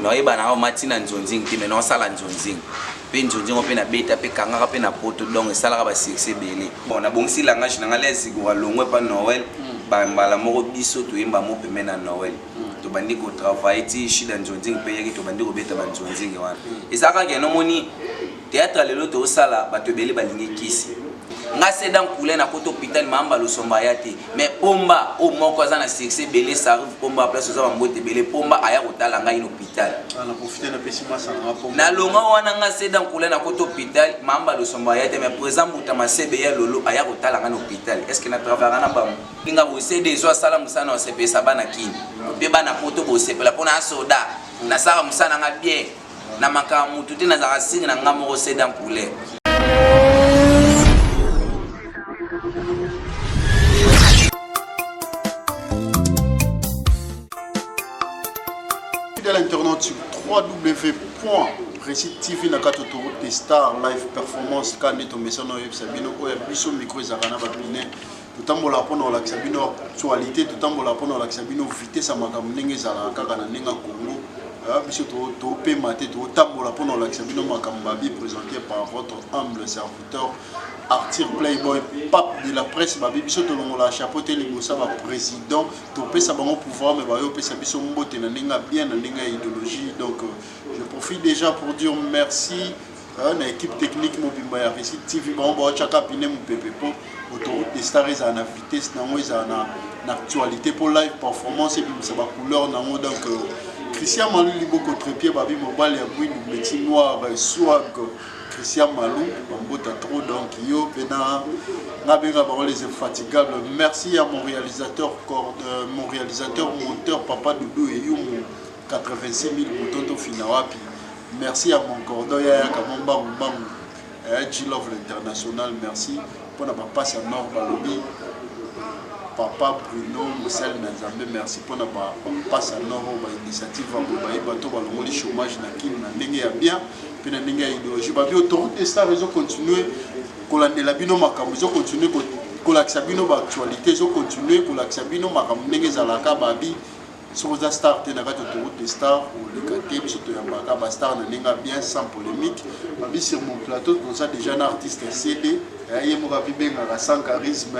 Naoyeba na omati na nzonzing te, mais naosala nzonzing. Mpe nzonzing mpe nabeta mpe kangaka mpe na poto, donc esalaka ba succès ebele. Bon, nabongisi langage na ngai le zigura longwe pa Noël, bambala moko biso toyemba mo pembe na Noël. Tobandi kotravaille ti shida nzonzing mpe yaki, tobandi kobeta banzonzing wana. Eza kaka ke nomoni théâtre lelo tozosala, bato ebele balingi kisi. Nga se dan couleur na kota hôpital, mamba losomba aya te, mais Pomba oyo moko aza na succès ebele, ça arrive. Pomba, place oza, bambote ebele. Pomba aya kotala ngai na hôpital. Nalonga wana, nga se dan couleur na kota hôpital, mamba losomba aya te, mais présent Mbuta Masebe ya lolo aya kotala ngai na hôpital. Est ce que na travaillaka na bango? Nga bosede ezo asala mosala na osepelisa bana kini mpe bana poto, bosepela mpona asoda. Nasalaka mosala nanga bien na makambo mutu te, nazalaka siri na nga moko se dans couleur. Fidèle internaute sur www.récit TV na kati autoroute des stars, live performance ka nde tomesana oyebisa bino oyo ya biso. Micro ezalaka na bapine, totambolaka mpona kolakisa bino actualité, totambolaka mpona kolakisa bino vitesse ya makambo ndenge ezalaka kaka na ndenge ya Congo. Biso topema te, totambola mpona kolakisa bino makambo babi. Présenté par votre humble serviteur Arthur Playboy, pape de la presse. Babi biso tolongola chapeau te liboso ya baprésident, topesa bango pouvoir, mais bayo opesa biso mbote na ndenge ya bien, na ndenge ya idéologie. Donc je profite déjà pour dire merci na équipe technique mobimba ya Récit TV. Bango baotyaka pine mopepe mpo autoroute des stars ezala na vitesse nango, ezala na actualité, mpo live performance ebimisa bacouleur nango. Donc Christian Malu liboko trépied, babi mobali ya mwindu, métier noir, swag. Christian Malou bambota trop. Donc yo mpena nga benga bango les infatigables. Merci à mon réalisateur, mon réalisateur monteur, papa Doudou Eyumu 86 000 bouton tofina wapi. Merci à mon cordon yayaka mo mbangu mbangu, G-Love l'international. Merci mpona bapasi ya nord, balobi papa Bruno mosali na Nzambe. Merci mpona bapasi ya nord oyo, bainitiative ya boye, bayeba to balongoli chômage na Kini na ndenge ya bien mpe na ndenge ya idéologie. Babi autoroute des stars ezocontinue kolandela bino makambo, ezocontinue kolakisa bino baactualité, ezocontinue kolakisa bino makambo ndenge ezalaka. Babi soki oza star te na kati autoroute des stars, oleka te. Biso toyambaka bastar na ndenge ya bien, sans polémique. Babi sur mon plateau toza déjà na artiste CD. Ye moko abibengaka sans charisme,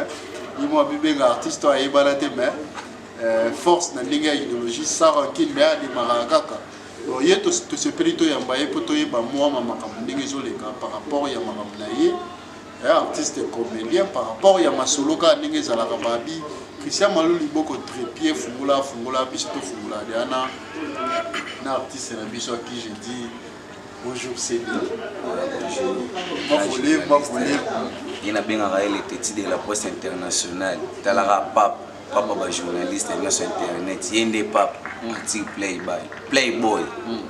ye moko abibenga artiste oyo ayebana te, mais force na ndenge ya idéologie, sans rancune, mais ademaraka kaka. Bon, ye tosepeli toyamba ye mpo toyeba mwa makambo ndenge ezoleka par rapport ya makambo na ye artiste comédien, par rapport ya masolo kaka ndenge ezalaka. Babi Christian Malu liboko trépied, fungola fungola, biso tofungola deya na artiste na biso à qui je dis bonjour CD. Mavole mavole. Ye nabengaka ye le petit de la presse internationale. Talaka pape, papa bajournaliste nyonso internet, ye nde pape Arthur Playboy, Playboy vraiment.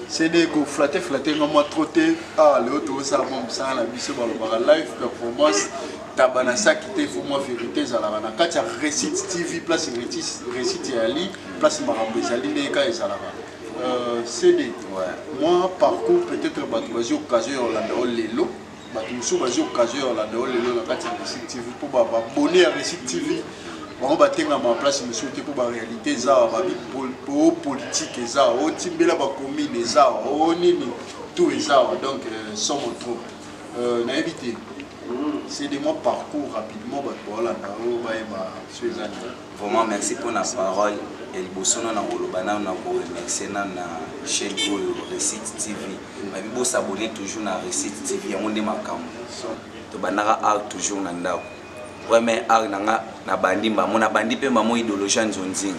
CD, koflatter flatter nga mwa trop te. Awa leo tozosala mwa mosala na biso, balobaka live performance, taba na saki te, faut mwa vérité ezalaka na kati ya Récit TV. Place Récit eyali, place makambo ezali ndenge kaka ezalaka. CD, mwa parcours, peut-être bato bazwi occasion ya kolanda o lelo, bato mosusu bazwi occasion ya kolanda o lelo na kati ya Récit TV, mpo babone ya Récit TV bango batengama place mosusu te, mpo baréalité eza awa. Babi po politique eza awa, otimbela bacommune eza awa, o nini tout eza awa. Donc somo trop. Nayebi te c'est de moi parcours rapidement, bato baolanda oyo bayeba so eza nini. Vraiment merci mpona parole ya liboso. Na koloba nano na koremercier nano na chaîne oyo Récit TV. Babi bosabone toujours na Récit TV, yango nde makambo. Tobandaka art toujours na ndako. Premier art na nga nabandi mbamo, nabandi mpe mbamo idéologie ya nzonzing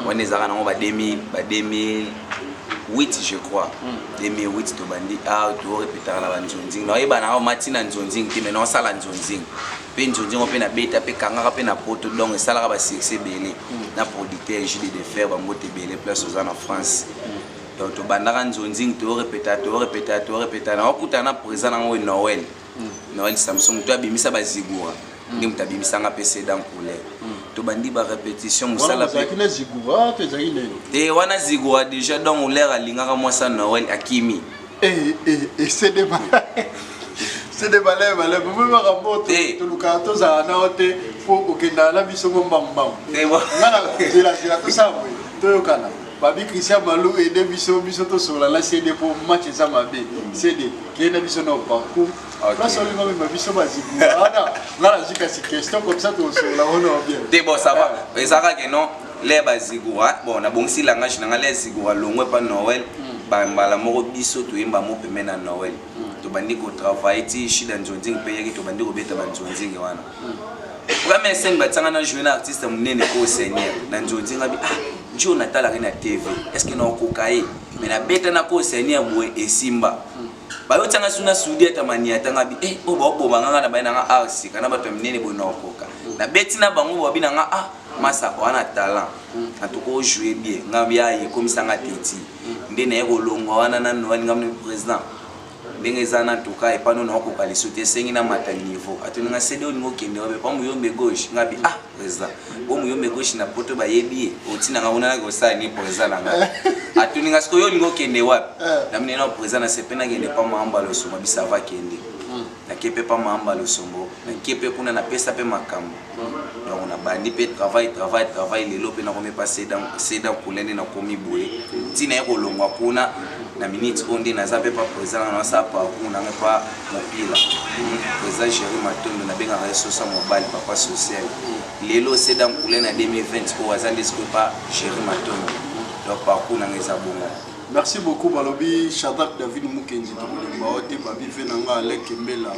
wana ezalaka nango ba 2000, ba 2008 je crois, 2008 tobandi art, torepetaka na banzonzing. Naoyeba nanga omati na nzonzing te, mais naosala nzonzing mpe nzonzing mpe nabeta mpe kangaka mpe na poto, donc esalaka basuccès ebele na producteur Jude de Fer, bambote ebele place oza na France. Donc tobandaka nzonzing, torepeta torepeta torepeta, naokutana na présent nango oyo Noël, Noël Samson, moto abimisa bazigura, nde moto abimisanga mpe sedan couleur. Tobandi barépétition, mosala. Ozalaki na zigura to ezalaki nini? Te, wana zigura déjà. Donc lere alingaka mwasa Noël, akimi. CD, CD, balebe balebe, bobe makambo. Te. Tolukaka tozala nao te mpo okendaka na biso ngo mbangumbangu. Te, Nga na zelazela, tosala boye, toyokana. Babi Christian Malou aide biso, biso tosolola na CD mpo match eza mabe. CD keye na biso na parcours. Place olinga omema biso bazigura wana, nga nazwi kasi question comme ça tosolola wana bien. Te, bon, ça va, ezalaka ke non, le bazigura, bon, nabongisi langage na nga, le zigura longwe pa Noël, bambala moko biso toyemba mo pembe na Noël. Tobandi kotravaille ti shida nzonzingi mpe yaki, tobandi kobeta banzonzingi wana. Première scène batianga na jouer na artiste monene ko seigneur na nzonzingi, abi ah, njo natalaki na TV, est ce que naokoka ye? Mais nabeta na ko seigneur boye, esimba. Bayotianga su na sudi ata maniata nga bi eh, oyo baoboma nga, nga na baye nanga art sika na bato ya minene boye, naokoka? Nabeti na bango, babi na nga ah, masa wana talent, en tout cas ojoue bien. Nga bi aye ekomisanga teti nde naye kolongwa wana na Noël. Nga moni président ndenge eza na tuka epano, naokoka lisu te, esengi na mata niveau. Atoninga sede, olingi okende wapi? Pa Muyombe Gauche. Nga bi ah, président bo Muyombe Gauche na poto bayebi ye, otinanga kuna naki kosala ni? Président na ngai atuninga sikoyo, olingi okende wapi? Namini na président nasepe nakende pa Mamba Losombo. Bisava kende, nake mpe pa Mamba Losombo, nake mpe kuna, napesa mpe makambo. Donc nabandi mpe travail, travail, travail. Lelo mpe nakomi pa Seda Kule, nde nakomi boye ntina ye kolongwa kuna. Na minute oyo nde naza mpe pa président nanga, nasala parcours nanga pa mopila président Géri Matondo, nabengaka ye sosa mobali, papa social. Lelo Seda Nkule na 2020 oyo aza nde sikoyo pa Géri Matondo. Donc parcours nanga eza bongo. Merci beaucoup. Balobi Shadrack David Mukenzi, tokolemba o te. Babi ve na nga Alek Mbela,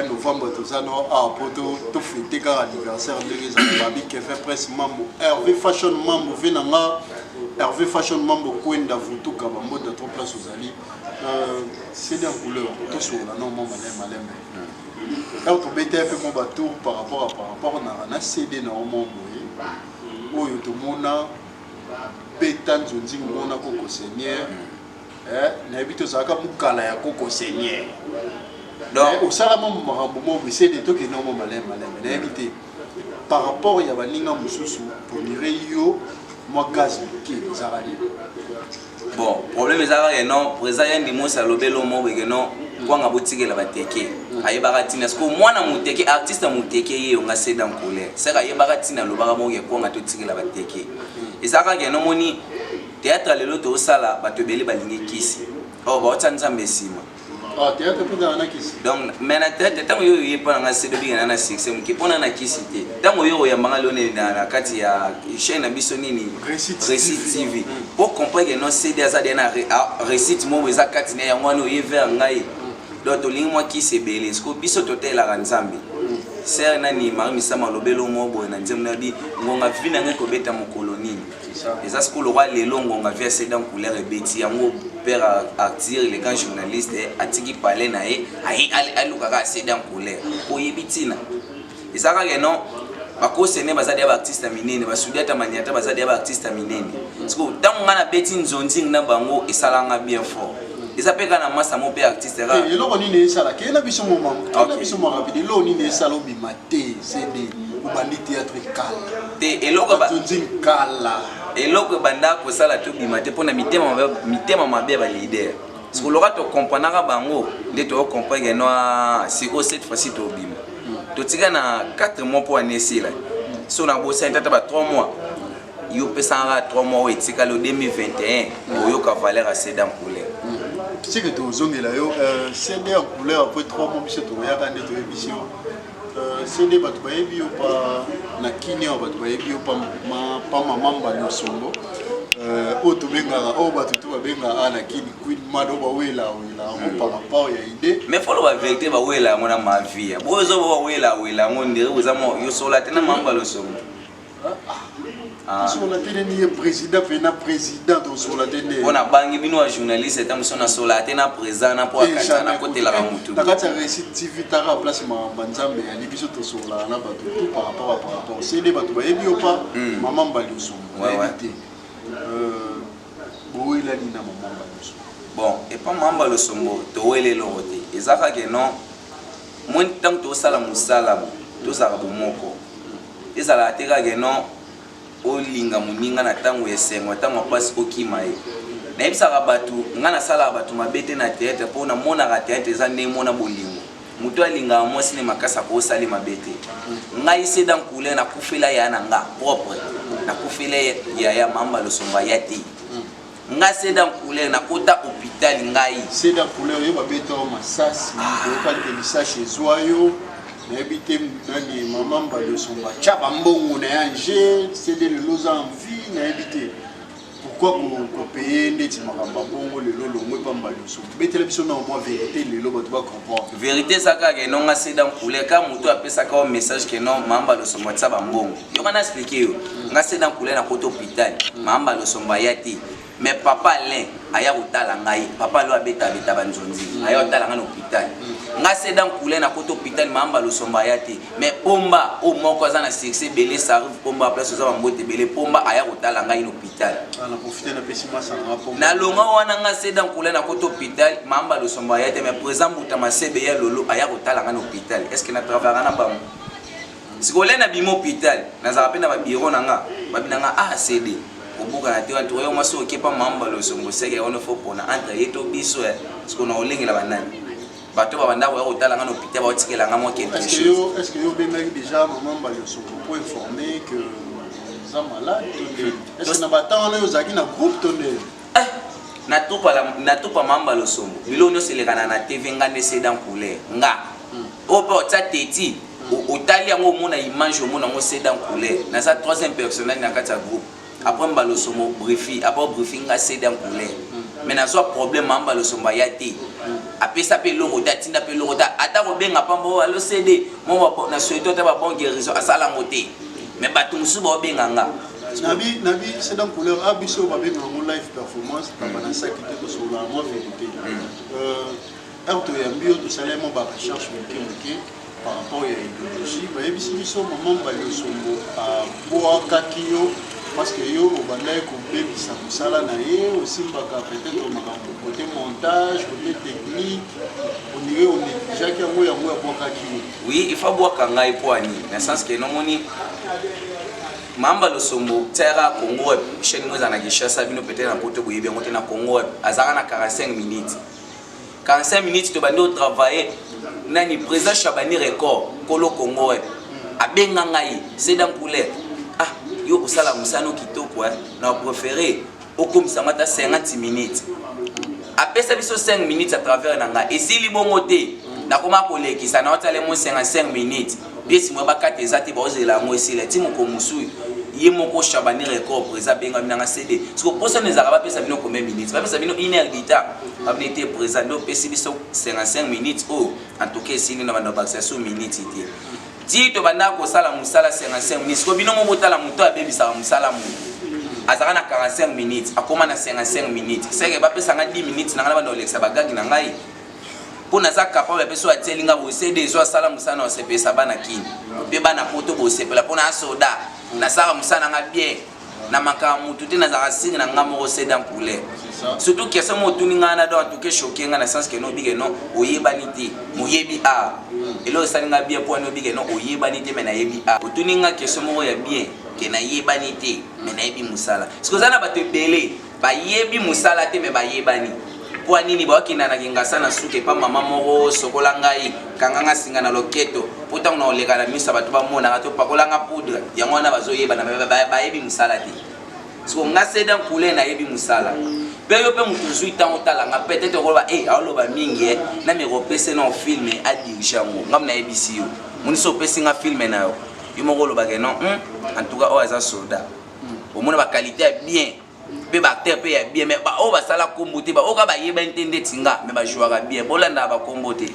novembre toza no awa mpo tofete kaka anniversaire ndenge ezala. Babi Kevin Presse Mambo, Hervé Fashion Mambo, ve na nga Hervé Fashion Mambo, Kwenda Vutuka, bambota trop place ozali. CD en couleur, tosolola no mwa maleme maleme. Ere tobeta mpe mwa batour par rapport na CD na yo mwa boye oyo tomona beta nzonzingi mona koko seigneur. Nayebi tozalaka mokala ya koko seigneur. Donc osala mwa makambo mwa boye, CD, tokende mwa maleme maleme. Nayebi te, par rapport ya baninga mosusu, ondire yo mwa gaz moke ezalaka nini? Bon, problème eza kaka non, président Yandi Mosi alobeli omo boye ke non, kwanga botikela bateke. Ayebaka ntina siko mwana moteke, artiste ya moteke ye yonga Seda Nkole seke ayebaka ntina alobaka moko ke kwanga totikela bateke. Eza kaka ke nomoni théâtre lelo tozosala, bato ebele balingi kisi oyo baotya Nzambe nsima. Ah, théâtre mpe ezala na kisi? Donc mais na théâtre, ntango yo oye mpo na nga se dobikana na succès moke mpona na kisi te. Ntango yo oyambanga leo na kati ya chaîne na biso nini? Réussite. Réussite TV, po comprendre ke non, CD aza deya na réussite moko eza kati na yango wana oye vers ngai. Donc tolingi mwa kisi ebele siko, biso totelaka Nzambe. Ser nani Marie Misama alobeli omo boye na nzembo na bi ngonga vi na ngai kobeta mokolo nini. Eza sikoyo lokwa lelo ngonga vi aseda couleur ebeti yango. Père Arthur le grand journaliste atiki palais na ye, alukaka aseda couleur po oyebi ntina eza kaka non, bakosene baza deya baartiste ya minene, basudi ata maniata baza deya baartiste ya minene. Sikoyo ntango ngai nabeti nzonzing na bango, esalanga bien fort. Eza mpe kaka na masa mo mpe artiste kaka. Eloko nini esala keye na biso moma, keye na biso mwa rapide, eloko nini esala obima te? CD, obandi théâtre kala. Te, eloko nzonzing kala. Eloko ebanda kosala tobima te mpona mitema mabe ya baleader. Sikoyo loka tokomprenaka bango nde tocomprendre no sikoyo cette fois-ci tobima. Totika na 4 mois mpo ane esila. So nabosani tata ba 3 mois yo opesanga 3 mois oyo etikali o 2021, oyoka valeur ya Seda en couleur. Seke tozongela yo CD en couleur après 3 mois. Biso toyaka nde toyebisi yo CD, bato bayebi yo pa na kini awa, bato bayebi yo pa mama Mbali Osombo oyo tobengaka, oyo bato to babengaka awa na kini Queen Mad, oyo bawela wela yango par rapport ya idée. Mais fo loba vérité, bawela yango na mavia boyo ozo bawela wela yango ndere oza yo sola te na mamba Losombo. Osola te nini? Ye président mpena président, tosola te nde. Mpo nabangi bino ya journaliste, ata moso nasola te na président na mpo akanisa nakotelaka motu. Na kati ya Réussite TV, taka place makambo ya Nzambe yali, biso tosololaka na bato tout par rapport CD. Bato bayebi yo pa mama Mbali Osombo, nayebi te bowelani na mama Mbali Osombo? Bon, epa mamba Losombo towela eloko te. Eza kaka non, moi ntango tosala mosala bo tozalaka bomoko. Ezalaka te kaka non, olinga moninga na ntango ya esengo, ntango ya mpasi okima ye. Nayebisaka bato, ngai nasalaka bato mabe te na théâtre mpo namonaka théâtre eza ndenge mona bolingo. Moto alingaka mwasi ne makasi akosali mabe te. Ngai Seda Nkule nakufela ya na nga propre. Nakufela yaya Mamba Losombo aya te. Nga Seda Couleur nakota hôpital ngai. Seda Couleur yo babeta yo masasi, toyokaki ke lisasi ezwa yo. Nayebi te nani mama Mbali Osombo atya bambongo na ye ange CD lelo oza en vie, nayebi te pourquoi kopeye ndeti makambo ya bongo lelo longwe pa Mbali Osombo. Betela biso na mwa vérité lelo bato ba comprendre. Vérité eza kaka ke non nga Seda Couleur ka moto apesaka yo message ke non Mamba Losombo atisa bambongo. Yo nga na expliquer yo. Nga Seda Couleur nakota hôpital. Mamba Losombo aya te. Mais papa Alain aya kotala ngai. Papa Alain abeta abeta banzonzi. Aya kotala ngai na hôpital. Nga Seda Couleur nakota hôpital Mamba Losombo aya te. Mais Pomba o moko aza na succès ebele ça arrive Pomba place oza bambote ebele Pomba aya kotala ngai na hôpital. Na profiter na pesi masanga Pomba. Nalonga wana nga Seda Couleur nakota hôpital Mamba Losombo aya te mais président Mbuta Masebe ya lolo aya kotala ngai na hôpital. Est-ce que na travaillera na bango? Sikoyo na bima hôpital nazalaka mpe na babiro na nga babi na nga ACD kobukana te wana toyo mwasi okepa Mamba Losombo seke wana fo pona entre ye to biso sikoyo na olengela banani bato babanda koya kotala nga na hôpital baotikela nga mwa quelque chose. Est-ce que yo obengaki déjà mama Mbali Osombo pour informer que oza malade to nde? Est-ce que na batemps wana yo ozalaki na groupe to nde? Natupa Mamba Losombo biloko nyonso elekana na TV nga nde Seda Couleur nga oyo mpe otya teti otali yango omona image omona yango Seda Couleur naza troisième personnel na kati ya groupe après Mbala Osombo brifi après brifi nga Seda Couleur mais nazwa problème Mamba Losombo aya te apesa mpe eloko te atinda mpe eloko te ata kobenga pamba oyo alo CD mo na souhaite ata ba bon guérison asala yango te mais bato mosusu baobenga nga. Nabi Seda Couleur a biso babenga yango live performance taba na saki te tosolola mwa vérité. Heure toyambi yo tosali mwa ba recherche moke moke par rapport ya idéologie bayebisi biso mama Mbali Osombo abwakaki yo parce que yo obandaki kobebisa mosala na ye, osimbaka peut-être makambo côté montage, côté technique, on dirait onégligeaki yango, yango abwakaki yo. Oui, il faut abwaka ngai po ani na sens ke nomoni Mamba Losombo tiaka Congo Web chaîne mo eza na Kinshasa bino peut-être na poto boyebi yango te na Congo Web azalaka na 45 minutes 45 minutes tobandi otravaille nani président Chabani Record kolo Congo Web abenga ngai Seda Couleur ah yo osala mosano kitoko na préféré okomisa ngo ata 50 minutes apesa biso 5 minutes à travers na ngai esili bongo te nakoma kolekisa na otala mo 55 minutes pièce mo bakata eza te baozela yango esila ti moko mosusu ye moko Chabani Record président abenga bino nga CD siko posa ezalaka bapesa bino combien minutes bapesa bino une heure du temps babini te président nde opesi biso 55 minutes oyo en tout cas esili na bando bakisa so minutes te ti tobandaka kosala mosala 55 minutes siko bino mo botala moto abebisaka mosala moto azalaka na 45 minutes akóma na 55 minutes seke bapesanga 10 minutes na ngai na bando kolekisa bagagi na ngai mpo naza capable mpe so atieli nga boye CD ezo asala mosala na osepelisa bana kini mpe bana poto bosepela mpo na asoda nasalaka mosala na nga bien na makambo mutu te nazalaka signe na nga moko Seda Couleur. Surtout question moko otuni ngai na donc en tout cas choqué nga na sens que no obike non oyebani te moyebi a eloko esali nga bien mpo wana obike non oyebani te mais nayebi a otuni nga question moko ya bien ke nayebani te mais nayebi mosala soki oza na bato ebele bayebi mosala te mais bayebani mpo nini baokenda na kingasa na suka epa mama moko sokola ngai kanga nga singa na loketo mpo ntango na koleka na miso ya bato bamonaka to pakolanga poudre yango wana bazoyebana bayebi mosala te. Siko nga Seda Couleur nayebi mosala mpe yo mpe moto ozwi ntango otalanga peut-être okoloba e aoloba mingi na meko opesi na film adirige yango ngam nayebisi yo moni so opesi nga film na yo yo moko olobaka non en tout cas oyo aza soldat omona baqualité ya bien mpe baacteur mpe ya bien mais baoyo basala kombo te baoyo kaka bayebani te ndeti nga mais bajouaka bien bolandaka bakombo te.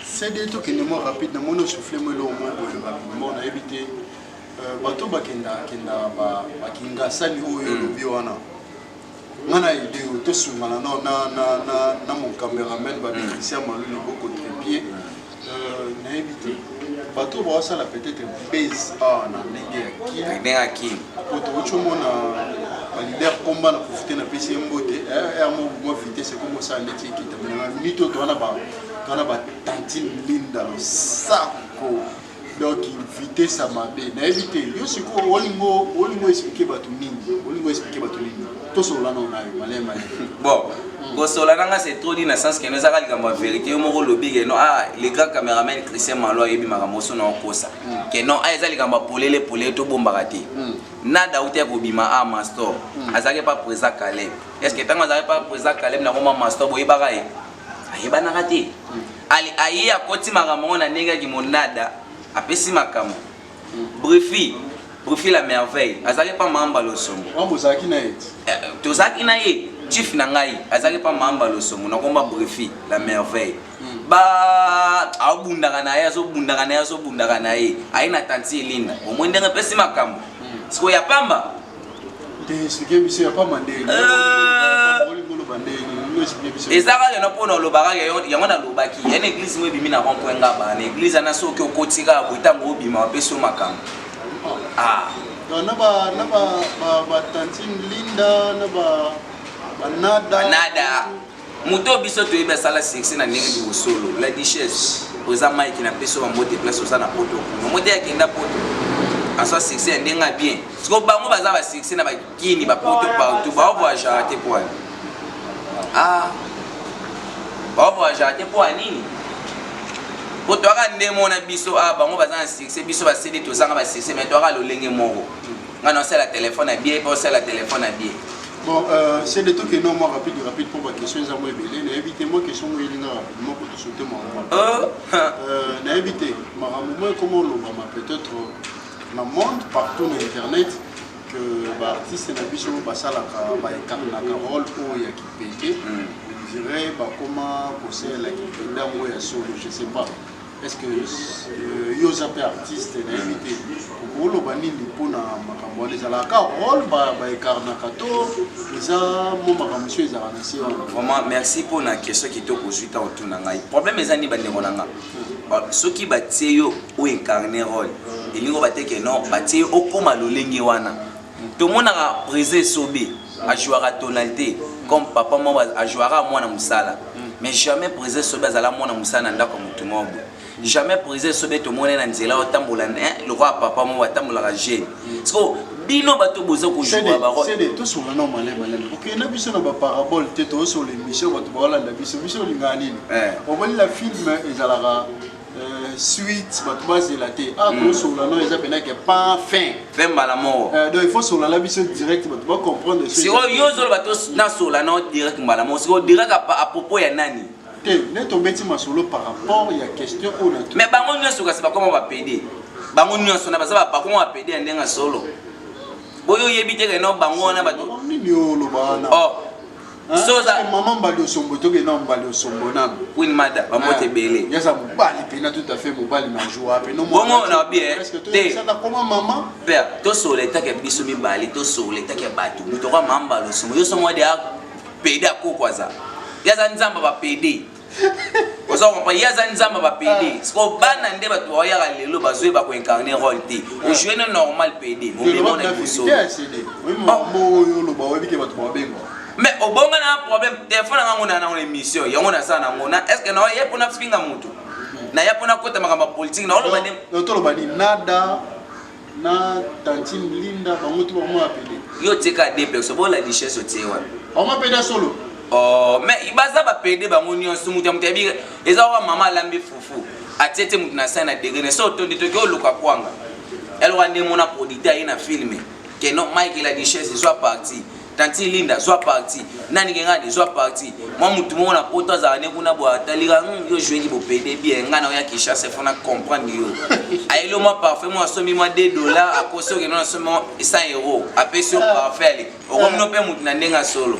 CD tokende mwa rapide namoni osouffle mo eloko moko boye rapidement nayebi te bato bakenda kenda bakingasani oyo olobi wana nga na idée oyo tosungana no na mon cameraman babi Christian Malulu boko trépied nayebi te bato baosala peut-être base awa na ndenge ya kini ndenge ya kini po tokoki omona baleader komba na profite napesi ye mbote r mo mwa vitesse ekomi osala ndeti ekita me na minute oyo towana batantine Linda losako donc vitesse ya mabe nayebi te yo sikoyo olingo olingo explike bato nini olingo explike bato nini tosolola nao na yo malema. Bon. Kosola na nga, c'est trop dit, na sens que no ezaka likambo ya vérité. Yo moko olobi ke no, ah, le grand caméraman Christian Malo ayebi makambo oso na okosa ke non, ah, eza likambo ya polele polele, tobombaka te. Nada auti ya kobima a Mastor, azalaki pa président Caleb. Est ce que ntango azalaki pa président Caleb na koma Mastor, boyebaka ye? Ayebanaka te. Ale aye akoti makambo ngo na ndenge yaki monada, apesi makambo. Brifi, Brifi la merveille, azalaki pa Mamba Losombo. Wana bozalaki na ye? Tozalaki na ye, chief na ngai azalaki pa Mamba Losombo na komba Brifi la merveille. Ba aobundaka na ye, azobundaka na ye, azobundaka na ye, aye na tanti Elinda, omoi ndenge epesi makambo sikoyo ya pamba. Te, explique biso ya pamba ndenge olingi oloba, ndenge nini? Explique biso. Eza kaka no mpona olobaka yango. Nalobaki ya na église mo ebimi na rond point Ngaba. Na église wana, soki okoti kaka boye, ntango obima, bapesi yo makambo, ah. Donc na ba tantine Linda na ba banada. Banada, moto oyo biso toyebi asala succès na ndenge bosolo, la duchesse oza Mike, na peso bambote place oza na poto kuna. Mote akenda poto, azwa succès ya ndenge ya bien. Siko bango baza basuccès na bakini, bapoto, partout. Baovoyageaka te po ani? Ah, baovoyageaka te po ya nini? Po toyaka nde mona biso, ah, bango baza na succès, biso basedi tozanga basuccès, mais toyaka lolenge moko. Ngai naosala telefone ya bien mpe osala telefone ya bien. Bon, c'est de tokende mwa rapide rapide mpo baquestion eza mwa ebele. Nayebi te, mwa question mo elinga rapidement po tosaute mwa. Oh. Nayebi te, makambo mo ekoma olobama peut-être na monde partout, na internet, que baartiste na biso basalaka, baincarnaka rôle oyo ya kipeke, on dirait bakoma kosalela kipende yango ya solo. Je sais pas, est ce que yo oza mpe artiste? Nayebi te, okoloba nini mpona makambo wana? Ezalaka rôle baincarnaka to eza mo makambo mosusu ezalaka na se wana? Vraiment, merci mpona question kitoko ozwi ntango otuna ngai. Problème eza nini, bandeko na nga? Soki batie yo oincarne rôle, elingi oyo bateke non, batie yo okóma lolenge wana. Tomonaka président Esobe ajouaka tonalité comme papa moko, ajouaka mwana mosala, mais jamais président Esobe azala mwana mosala na ndako ya motu moko boye. Jamais président Esobe tomoni na nzela otambola lokola papa moko atambolaka jeune. Siko bino bato boza kojouer barôle. Sede, tosola na maleme maleme, okende biso na baparabole te. Tozosola émission, bato baolanda biso. Biso olingaka nini? Omoni na film ezalaka suite, bato bazela te. Ah, tozosola no, eza penake pas fin. Fin mbala moko. Donc il faut sola na biso direct, bato bacomprendre. Sikoyo yo ozoloba nasola no direct mbala moko. Sikoyo direct à propos ya nani? Te, nde tobeti masolo par rapport ya question oyo na Mais bango nyonso kasi bakoma bapede. Bango nyonso na baza bakoma bapede ya ndenge ya solo. Boyo oyebi te keno bango wana bato Nini oyo oloba wana? Oh. Soza Mama Mbali Osombo, tokende na Mbali Osombo nano. Queen Mada, bambote ebele. Yaza mobali mpena, tout à fait mobali na joie pe. Bongo na bien te. Koma mama. Père, tosola etake biso mibale, tosola etake ya bato. Moto kwa mamba Losomo, yo somo de pede akoko aza. Ye aza nzambe bapede. Oza comprendre? Ye aza nzambe bapede. Siko bana nde bato bayaka lelo, bazoyeba koincarne rôle te. Ojoue no normal pede, momemo na liboso. Oyo oloba, oyebi ke bato babenga. Mais obonga na problème, telefone na ngango na nango na émission yango nasala nango na est ce que na ye mpona finga motu, naya mpona kota makambo ya politique, na oloba nde. Toloba nini? Nada na tantine Linda, bango to bango apede. Yo tika deux personnes, bola duchesse otie wana. Bango apede solo. Oh, mais baza bapede bango nyonso. Moto ya moto yabi eza kaka mama alambi fufu, atie te moto na sai na degré ne so otondi, toki oluka kwanga eloka nde mona producteur aye na filme ke non, Mike la duchesse zwa parti, tanti Linda zwa parti, nani kengani zwa parti. Mwa motu moko na poto azalaka ne kuna boye, atalika yo joueki bopede bien, ngai na oya Kinshasa, fo na comprendre yo. Ayeli yo mwa parfum mwa, asombi mwa 2 dollar, akosi okende asombi mwa 100 euro, apesi yo parfum, ale okomino mpe motu na ndenge ya solo.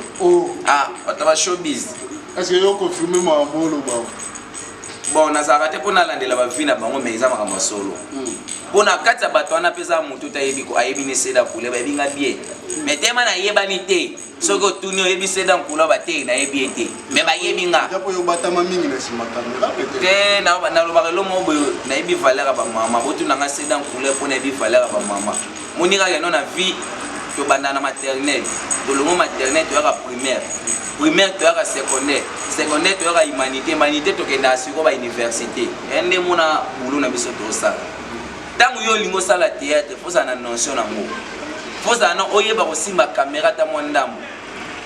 Ah, bato ba showbiz. Est ce que yo confirme makambo oloba? Bon, nazalaka te mpo nalandela bavie na bango, mais eza makambo ya solo. Mpo na kati ya bato wana mpe eza motu te ayebi, ayebi ne Seda Couleur, bayebi nga bien, mais tema nayebani te. Soki otuni, oyebi Seda Nkula? Bate nayebi ye te, mais bayebi nga. Eza mpo yo obatama mingi na nsima kamera peut-être. Te, nalobaka elo moko boye, nayebi valeur ya bamama. Botuna nga Seda Couleur mpo nayebi valeur ya bamama. Moni kaka eno na vie, tobanda na maternelle, tolongo maternelle, toyaka primaire, primaire toyaka secondaire, secondaire toyaka humanité, humanité tokendaka sikoyo bauniversité. Ya nde mona bulu na biso tosala. Ntango yo olingi osala théâtre, fozala na notion nango, fozala na oyeba kosimba caméra ata mwa ndambo.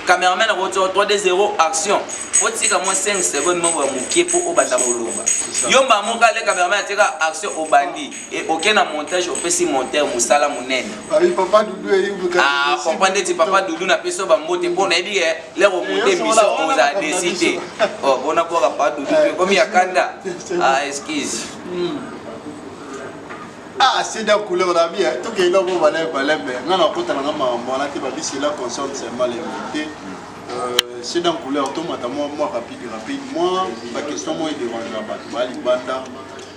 Cameraman akotia 3 2 0 action. Otika mwa 5 secondes moko ya moke mpo obanda koloba. Yo mbala moko ale cameraman atika action obandi. E oke na montage opesi monteur mosala monene. Papa Doudou eyi Ah papa ndeti papa Doudou na peso ba mbote mpo nayebi ke lero monte émission oza desi te. Oh bona bwaka papa Doudou pe komi ya kanda. Ah excuse. Ah, c'est dans couleur la vie, hein. Tout est là pour valer valer, mais nga na kota na makambo wana te babi cela concerne seulement les vérités. Euh, c'est dans couleur to mata moi moi rapide rapide moi ba question moi dérange bato ba libanda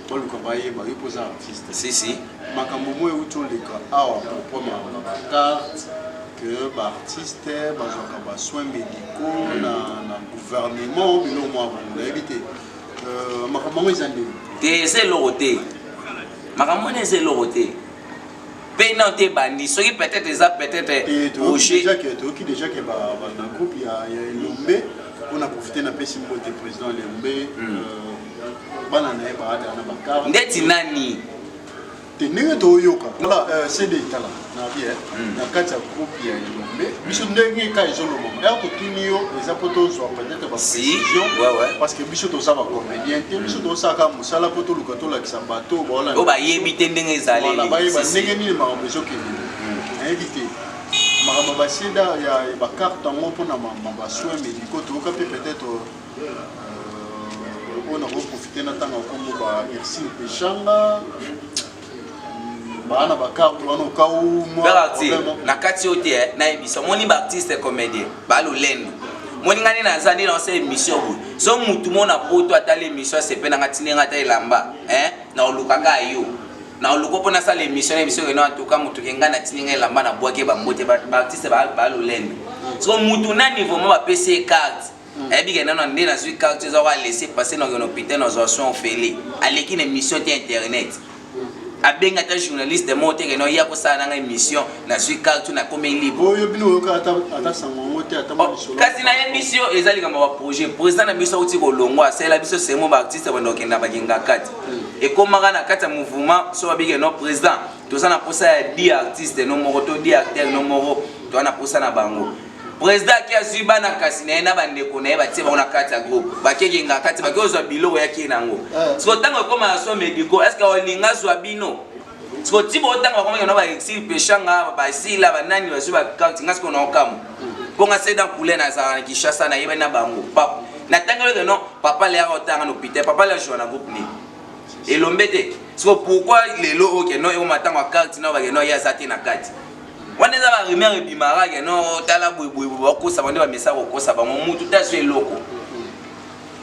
baluka bayeba yo mpoza artiste. Si si. Makambo moi euti oleka awa propos makambo ba carte que ba artiste bazwaka ba soins médicaux na, na gouvernement biloko mwa bongo nayebi te. Euh, makambo yango eza ndenge te eza eloko te makambo wana eza eloko te mpe nano te ebandi soki peut-être eza peut-être projet toyoki déjà ke na groupe ya elombe mpona profite napesi mbote président elombe hmm. euh, bana na ye baada na bakar ndeti nani Te ndenge toyoka voilà euh, CD tala na bien hmm. na kati ya groupe ya Elombe biso ndenge ka ezolobama ya kotuni yo eza mpo tozwa peut-être ba précision parce que biso toza ba comédien te biso hmm. tosalaka mosala mpo toluka tolakisa bato baolanda oyo bayebi te ndenge ezaleli bayeba ndenge nini makambo ezokende hmm. nayebi te makambo baseda ya bakarte yango mpona basoin médicaux toyoka mpe peut-être Euh, oyo nakoprofite natanga nkombo ba Ursule Peshanga baa na bakarte wana okau na kati oyo te eh, nayebisa omoni baartiste comédien balolendo moni ngai nde naza nde naosala émission boye so mutu mo na poto atali émission asepe nanga tindi ngai ata elamba eh, na olukaka yo na oluko mpo nasala émission na émission keno antuka motu ke ngai natindi ngai elamba na bwaki bambote baartiste balolendo so mutu nani vraiment bapesi ye carte Ayebi ke nano nde nazwi carte eza wa laisser passer na hôpital na zwa soin ofele. Aleki na émission te internet. Abenga ata journaliste moko te ke no ya kosala nanga émission nazwi carte na komi libre. Oyo bino oyoka ata ata sango yango te ata mwa oh, lisolo. Kasi nayebisi yo eza likambo ya projet. Président na biso auti kolongwa asalela biso semo ba artiste banda kokenda bakinga kati. Hmm. Ekomaka na kati ya mouvement so babike no président toza na posa ya 10 artiste no moko to 10 acteur no moko toza na posa na bango. President ake azwi bana kasi na ye na bandeko na ye batie bango na kati ya groupe bakeke nga kati bake ozwa biloko ya kie nango eh. siko ntango ekoma na soin médicaux est ce que olinga azwa bino siko ti botanga bakomaki na baexil peshanga basila banani bazwi bakati nga siko na okamwa mpo nga sedan couleur nazalaka na kinshasa nayebani na bango papa natangeli non papa leyaka otanga na hôpital papa lea joua na groupe nini elombe te siko pourquoi lelo oyo ke non ekoma ntango ya carte na bake non ye aza te na kati wana eza ba rumeur ebimaka ke no tala boyeboye bakosa bango nde bamesa kokosa bango mutu te azwi eloko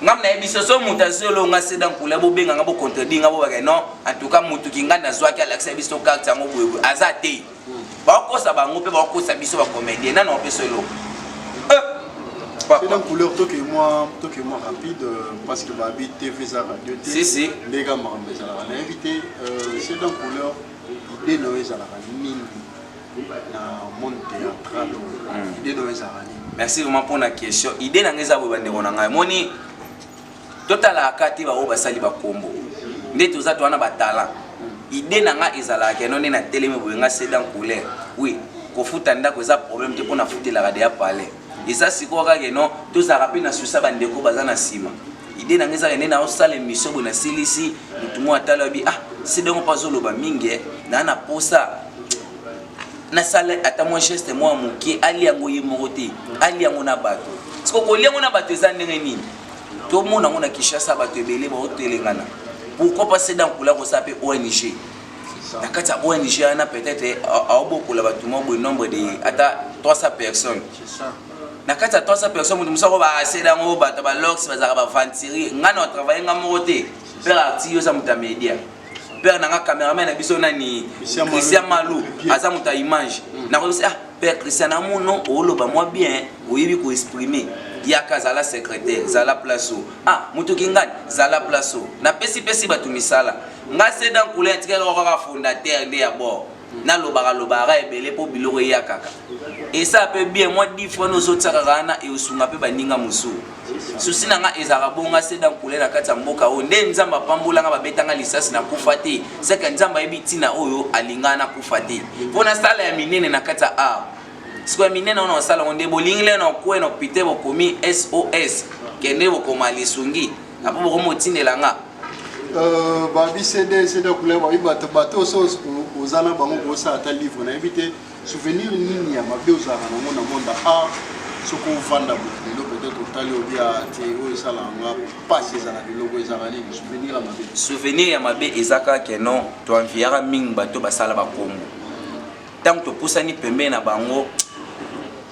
ngam nayebi so so moto azwi eloko nga seda nkula bobenga nga bocontredire nga bobake non en tout cas motu kinga nazwaki alakisa biso carte yango boyeboye aza te bakosa bango mpe bakosa biso bacomédien nano bapesa eloko eh! C'est dans couleur toke moi toke moi rapide euh, parce que babi TV za radio te si si ndega makambo ezalaka nayebi te euh, c'est dans couleur Idee na yo ezalaka nini na monde théâtral oyo? Hmm. Idee na yo ezalaka nini? Merci vraiment pour la question. Idée na ngai eza boye bandeko na ngai. Moni totalaka te baoyo basali bakombo nde toza towana batalent. Idée na ngai ezalaka keno nde natelemi boye ngai sedan couleur. Oui, kofuta ndako eza problème te mpo nafutelaka deya palais. Eza sikoyo kaka keno tozalaka mpe na susa bandeko baza na nsima. Idee na ngai ezaka nde naosala émission boye nasilisi motu moko atali abi ah sedongo mpo azoloba mingi eh, naa na posa nasala ata mwa geste mwa moke alia yango ye moko te alia yango na bato siko kolia yango na bato eza ndenge nini tomona yango na kinshasa bato ebele baotelengana pourquoi pas sedan kula kosala mpe ong na kati ya ong wana peut-être aobokola bato mwa boye nombre de ata 300 personnes na kati ya 300 personnes moto mosusu akoba asela yango bato ba lox bazalaka baventurier ngai na travaille ngai moko te père arti yo oza moto ya media père na nga cameraman na biso nani christian malu aza moto ya image mm. nakoyebisa ah père christian namono oloba mwa bien oyebi koexprime yaka zala secrétaire zala place o ah moto kingani zala place o napesipesi bato misala ngai sedan couleur atikali kaka fondateur nde ya bord Nalobaka lobaka ebele po biloko eya kaka. Esala pe bien mwa 10 francs ozo tia kaka wana eosunga pe baninga mosusu. Souci na nga ezalaka bongo nga seda nkule na kati ya mboka oyo nde Nzambe apambola nga babeta nga lisasi na kufa te. C'est que Nzambe ayebi tina oyo alinga na kufa te. Po nasala ya minene na kati ya art. Sikoyo minene wana osala yango nde bolingi le na okwe na opite bokomi SOS kende bokoma lisungi apo bokomi otindela nga. Babi CD CD couleur babi bato bato so oza na bango kosala ata livre nayebi te souvenir nini ya mabe ozalaka nango na monde ya art soki ovanda boye lelo peut-être otali obi te oyo esalaka nga mpasi ezalaka eloko ezalaka nini souvenir ya mabe? Souvenir ya mabe eza kaka ke non, toenviaka mingi bato basala bakombo ntango topusani pembeni na bango.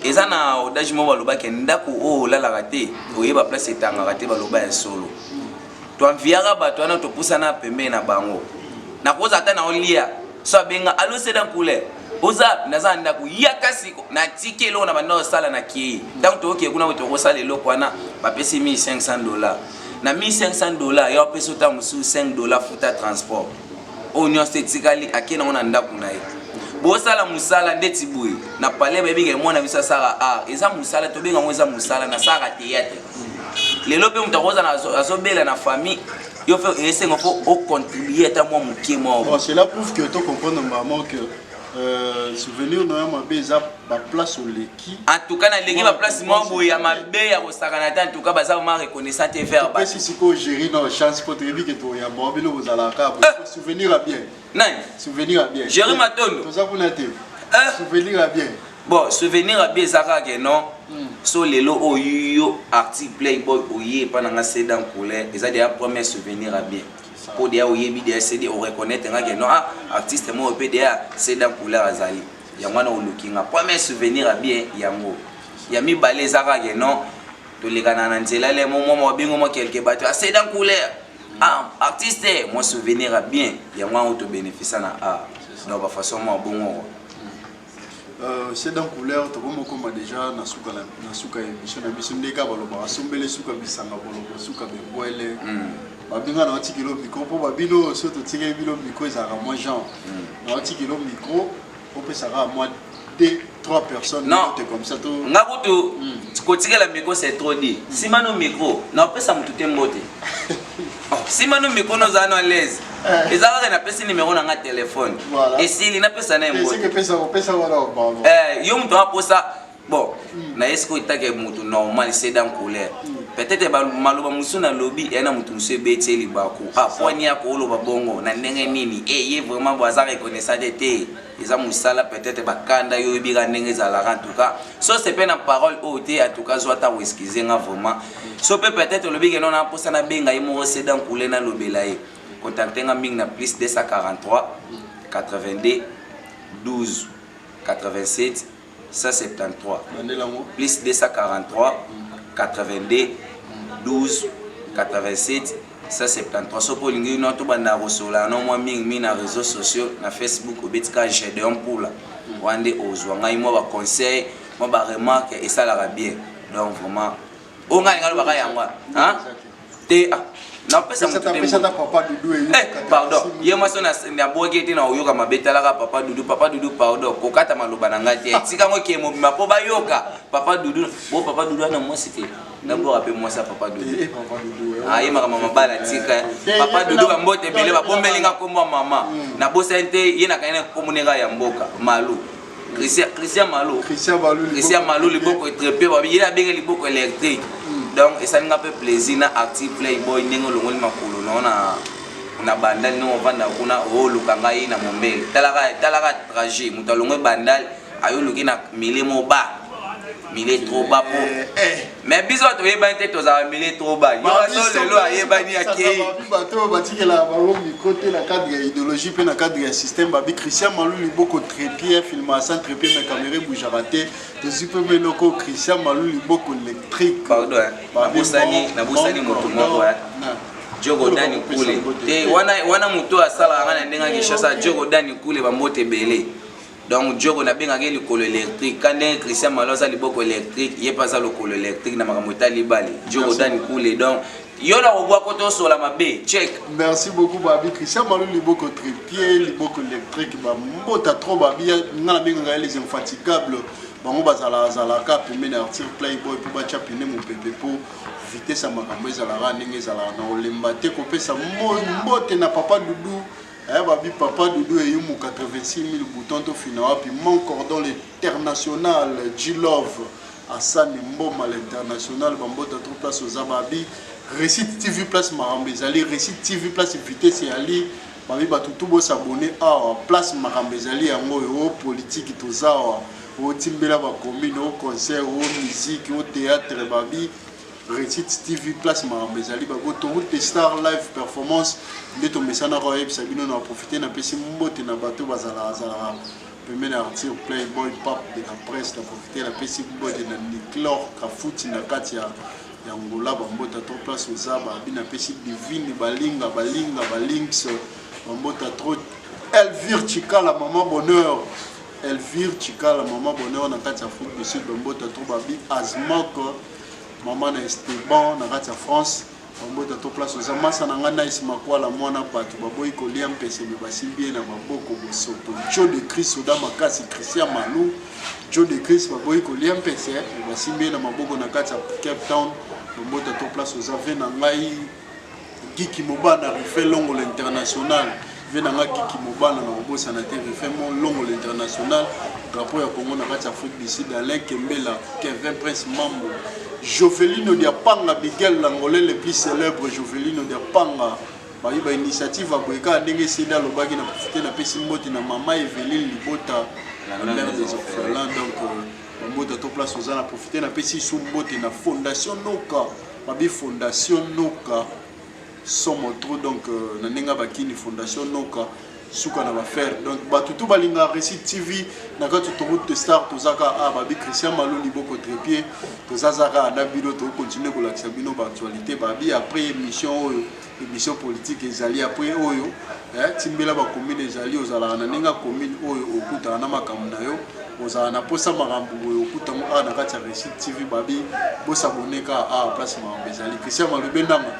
Eza na adage moko balobaki: ndako oyo olalaka te, oyeba place etangaka te. Baloba ya solo, toenviaka bato wana, topusana pembeni na bango. Nakoza ata na olia so abenga: "Allô, c'est dans couleur, oza?" Naza na ndako, yaka siko. Natiki eloko na banda osala, na kei. Ntango tookee kuna boye, tokosala eloko wana, bapesi 1500 $. Na 1500 $, ya opesi ota mosusu 5 $ futa transport, oyo nyonso etikali ake nango na ndako na ye. Bosala mosala ndeti boye na palais, bayebika mwana biso asala art. Eza mosala, tobenga yango eza mosala. Nasalaka théâtre lelo mpe moto akozala azobela na famille, yo mpe esengo mpo ocontribue ata mwa moke mwa. Bon, cela prouve que to comprendre vraiment que souvenir na yo mabe eza baplace oleki. En tout cas nalengi baplace mwa boye ya mabe ya kosakana te. En tout cas baza vraiment reconnaissant te vers bato. Topesi sikoyo géri na chance mpo toyebi ke toyamba bino bozalaka boye. Souvenir ya bien. Nani? Souvenir ya bien. Géri Matondo. Toza kuna te. Souvenir ya bien. Bon, souvenir ya bien eza kaka ke non, so lelo oyo yo artiste Playboy oye epa na nga Sedan Couleur, eza deja premier souvenir ya bien, mpo deya oyebi deya cd, oreconnaître nga ke non, ah, artiste moko mpe deya Sedan Couleur azali. Yango wana oluki nga, premier souvenir ya bien yango. Ya mibale eza kaka ke non, tolekana na nzela le mo mwa babengo mwa quelque bato ya Sedan Couleur, ah, artiste mwa. Souvenir ya bien yango wana tobénéficia na art, donc bafaçon mwa bongo. C'est dans couleur, tokomokoma déjà na suka na suka ya émission na biso. Ndenge balobaka sombele suka bisanga, bolobo suka bebwele. Babinga na otikelo micro mpo babino so totikeli bino micro ezalaka mwa genre na otikelo micro, opesaka mwa deux trois personnes. Non. Te comme ça to. Nga kutu kotikela micro, c'est trop dit. Nsima no micro naopesa motu te mbote. Oh, nsima no micro nozala no à l'aise, eza kaka napesi numéro na nga telefone. Esili, napesa na ye mbote. Eseke pesa opesa wana bango. Yo moto aposa, bon, naye sikoyo etake motu normal Sedan Couleur. Peut-être maloba mosusu nalobi eya na motu mosusu ebeti ye libaku. Ah, poani ya kooloba bongo na ndenge nini? E ye vraiment bo aza reconnaissant te te, eza mosala. Peut-être bakanda yo, oyebi kaka ndenge ezalaka. En tout cas so sepe na parole oyo te, en tout cas zwa ata koexcuse nga vraiment. So mpe peut-être olobi ke non, na mposa nabenga ye moko Sedan Couleur, nalobela ye, contacte nga mingi na plus 243 82 12 87 173. Bandelango. Plus 243 82 12 87 173. Soki olingi no tobanda kosola no mwa mingi na réseaux sociaux, na Facebook obetika Gédéon Mpula, wana nde ozwa ngai. Mwa baconseil, mwa baremarque esalaka bien. Donc vraiment oyo ngai alinga alobaka yango wana te. Ah, napesa motu te. Pesa ta papa Dudu. Eh, pardon, ye mwasi oyo nabwaki ete na oyoka mabe. Talaka papa Dudu, papa Dudu, pardon, kokata maloba na ngai te, tikango ke mobima mpo bayoka papa Dudu. Bo papa Dudu ana mwasi te, nabwaka mpe mwasi ya papa Dudu. Papa Dudu. Ayemaka mama bala, tika papa Dudu. Bambote ebele, babombelinga nkombo ya mama, nabosani te. Ye nakangi na nkombo ndenge ya mboka Malu, Christian, Christian Malu. Christian Malu. Christian Malu, liboko etrepe, babi ye abenge liboko électrique. Donc esalinga mpe plaisir na Active Playboy ndenge olongoli makolo nao na Bandali, ndenge ovanda kuna, ooluka ngai na Mombele. Talaka, talaka trajet, moto alongwe Bandali ayoluki na milieu mo ba milieu trop bas po. Mais biso bato oyebani te, tozala milieu trop bas. Yo aso lelo ayebani, akei. Babi bato oyo batikelaka bango micro te na cadre ya idéologie mpe na cadre ya système. Babi Christian Malu liboko trépied, filma sans trépied, mais caméra ebougeaka te. Tozwi mpe eloko Christian Malu liboko électrique. Pardon, hein. Nabosani motu moko, hein. Jogo Dani Kule te wana, wana motu asalaka nga na ndenge ya Kinshasa, Jogo Dani Kule, bambote ebele. Donc Jogo nabengaki ye likolo électrique, ka ndenge Christian Malo aza liboko électrique, ye mpe aza lokolo électrique na makambo etali bale. Jogo Dani Kule, donc yo na kobwako tosola mabe check. Merci beaucoup babi Christian Malu liboko trépied, liboko électrique, bambota trop. Babi nga nabengaka ye les infatigables. Bango bazalaka zalaka pembeni ya Arthur Playboy mpo batya pine mopepe mpo vitesse ya makambo ezalaka ndenge ezalaka na kolemba te. Kopesa mbote na papa Dudu. Eh, babi papa Doudou Eyumu 86 000 boutons tofina wapi mon cordon l'international G-Love Hassan Mboma l'international bambota trop place oza babi Réussite TV place makambo ezali Réussite TV place vitesse eyali babi bato tu bosabone awa place makambo ezali yango oyo o politiki toza awa otimbela bacommune o concert o musique o théâtre babi Réussite TV place makambo ezali ba autoroute de star live performance nde tomesanaka oyebisa bino na profite napesi mbote na bato bazalaka zalaka pembeni ya Arthur Playboy pape de la presse na profite napesi mbote na Niclor Kafuti na kati ya ya Angola bambota trop place oza babi napesi divine balinga balinga balinks bambota trop Elvire Chikala maman bonheur Elvire Chikala maman bonheur na kati ya Afrique du Sud bambota trop babi Azmok Mama na Esteban na kati ya France bambota to place oza masa na ngai Nice Makwala mwana bato baboyi kolia mpese me basimbi ye na maboko bosoto Joe de Chris oda makasi Christian Malou Joe de Chris baboyi kolia mpese me basimbi ye na maboko na kati ya Cape Town bambota to place oza ve na ngai Giki Mobana Rife Longo l'international ve na nga Giki Mobana na kobosana te Rife Mo Longo l'international drapeau ya Congo na kati ya Afrique du Sud Alain Kembela Kevin Prince Mambo Jovelino Diapanga Miguel l'Angolais le plus célèbre Jovelino Diapanga bayi ba initiative ya boye kaka ndenge esedi alobaki na profite napesi mbote na mama Eveline Libota la mère des orphelins donc euh, bambote to place oza na profite napesi su mbote na fondation Noka Babi fondation Noka somo trop donc euh, na ndenge bakini fondation Noka suka na bafaire donc bato tu balingaka réussite tv na kati autoroute de star tozaka a ah, babi christian maloni boko trepied tozazaka na bino tokontinue kolakisa bino baactualité babi après émission oyo émission politique ezali après oyo eh, timbela bacommune ezali ozalaka na ndenge ya commune oyo okutaka na makambo na yo ozala na mposa makambo boye okuta yango awa na kati ya réussite tv babi bosabone kaka awa place makambo ezali christian malube ndanga.